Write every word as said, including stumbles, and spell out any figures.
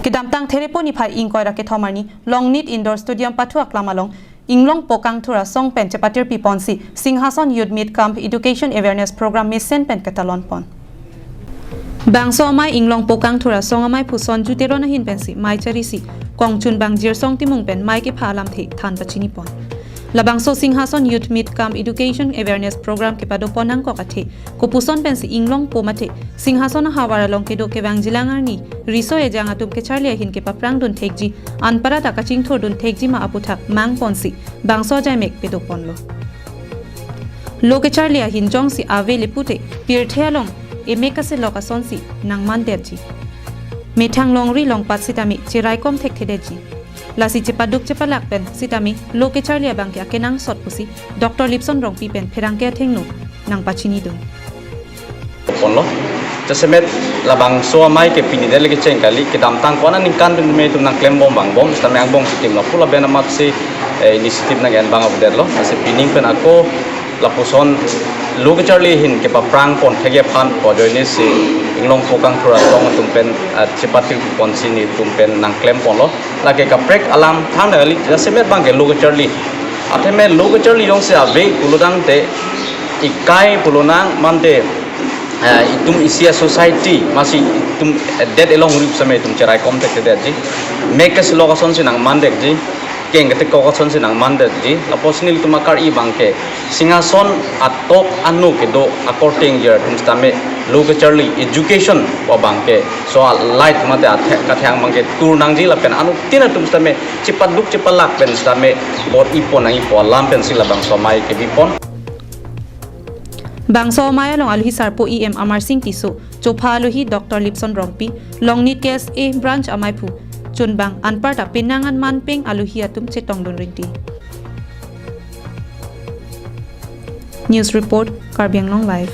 Kedamtang Therepo niphai ingkoi ra kethom arni Longnit Indoor Stadium pathu aklam along Inglongpo Kangthur asong pen chepatirpi ponsi Singhason Youth Meet Camp Education Awareness Program mesen pen ketalon pon. Bangso amei Inglongpo Kangthur asong amei phu Sonju Teron ahin pensi mei charisi kongchun bang Jirsong Timung pen mei kepha alamthe than pachini pon. Labangso Singhason Youth Meet Camp Education Awareness Program kepado pon nangkok athe kopuson pensi Inglongpo mate Singhason ahavar along kedo kevangjilang arni riso ejang atum kecharli ahin kepaprang dun thekji, anparta kachingthur dun thekji ma aputhak mang ponsi bangso ajaimek pedo ponlo. Lo kecharli ahin jongsi ave le pute pirthe along emek kaselok asonsi nangmandetji. Methang longri longpat sitame cheraikom thekthedetji. Lasi chepaduk chepalak pen sitame lo kecharli abang ke akenangsot pusi Doctor Lipson Rongpi pen pherangke athengno nangpachinidun ponlo. Jasemet labangso amei ke pini det le kecheng kali, kedamtang ko-an aningkan pen mei atum nangklembom vangbom, sitame angbong sitim lapu laben amatsi, eh, initiative nang-en vang avedetlo. Lasi pining pen ako lapuson lo kecharli ahin kepaprang pon thekji aphan pu ajoinesi Inglongpo Kangthur asong atum pen, ah, chepatirpi ponsi netum pen nangklem ponlo. Lake kaprek alam thangnat kali, jasemet abang ke lo kecharli. Athema lo kecharli jongsi ave pulotangte ikai pulonang mante, eh, itum isi a-society masi itum, eh, det elong uri pusitame itum cheraikom thekthedetji. Mek kaselok asonsi nangmandetji. Keng ketekok asonsi nangmandetji. Lapusi nelitum akar-i abang ke Singhason atok ano kedo akorte ingjir atum sitame lo kecharli education pu abang ke so a-light mate athe-, kathang abang ke tur nangji lapen anuttin atum sitame chepaduk chepalak pen sitame bor-i pon nangji pu alam pensi labangso amei kebi pon. Bangso amei along alohi sarpo E M Amarsing Tisso, chopha alohi Doctor Lipson Rongpi, Longnit K S A branch amei phu chunbang anparta penang an manpeng alohi atum chetongdun rinti. News report, Karbi Anglong Live.